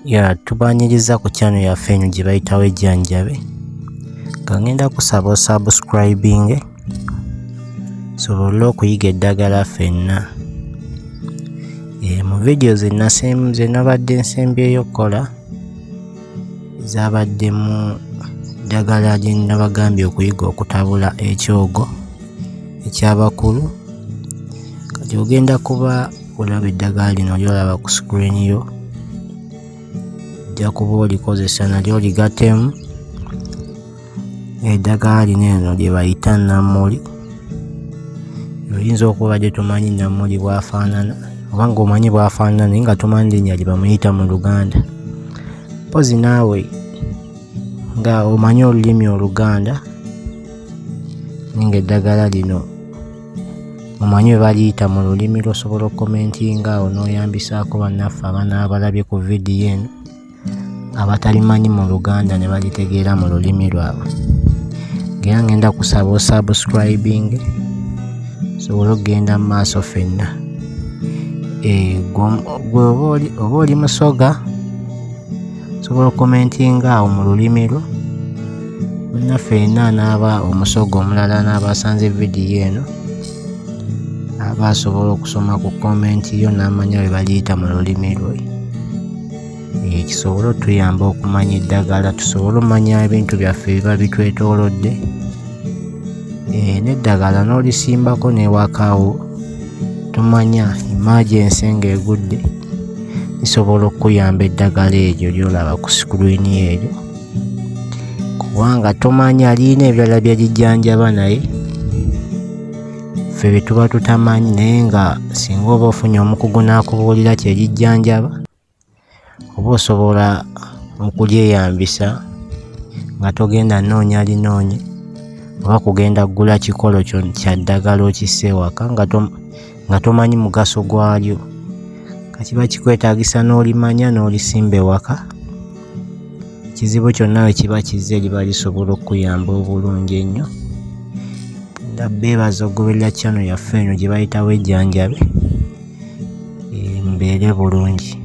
Ya tubaniriza ku channel yaffe eno gye bayita Wejjanjabe, nga ngenda kusaba osubscribinge sobole okuyiga eddagala ffenna. Mu vidiyo ze nabadde nsembyeyo okukola zabadde mu ddagala lye nabagambye okuyiga okutabula ekyogo eky'abakulu. Kati ogenda kuba olaba eddagala lino ly'olaba ku screen yo, ojja kuba olikozesa nalyo oligattemu eddagala lino eno lye bayita nammuli. Oyinza okuba obadde tomanyi nammuli bw'afaanana oba ng'omanyi bw'afaanana naye nga tomanyi linnya lye bamuyita mu Luganda. Mpozzi naawe nga omanyi olulimi Oluganda naye ng'eddagala lino omanyi bwe baliyita mu lulimi lwo, osobola okukomentinga awo n'oyambisaako bannaffe abanaaba balabye ku vidiyo eno abatalimanyi mu Luganda ne balitegeera mu lulimi lwabwe. Era ngenda kusaba osubscribinge tusobole okugenda mu maaso ffenna. Gwe oba oli Musoga osobola okukomentinga awo mu lulimi lwo, munnaffe yenna anaaba Omusoga omulala anaaba asanze vidiyo eno aba asobola okusoma ku komenti yo n'amanya bwe baliyita mu lulimi lwe. Kisobole otuyamba okumanya eddagala, tusobole omanya ebintu byaffe ebiba bitwetoolodde. N'eddagala n'olisimbako n'ewaka wo tomanya emergency ng'egudde lisobola okkuyamba eddagala eryo ly'olaba ku screen eryo, kubanga tomanya lirina ebirala bye lijjanjaba naye ffe bye tuba tutamanyi, naye nga singa oba ofunye omukugu n'akubuulira kye lijjanjaba oba osobola okulyeyambisa nga togenda nnoonya linoonye oba kugenda kugula kikolo kya ddagala okisse ewaka nga tomanyi mugaso gwalyo. Nga kiba kikwetaagisa n'olimanya n'olisimba ewaka, ekizibu kyonna bwe kiba kizze liba lisobola okkuyamba obulungi ennyo. Mbeebaza okugoberera channel yaffe eno gye bayita Wejjanjabe, mubeere bulungi.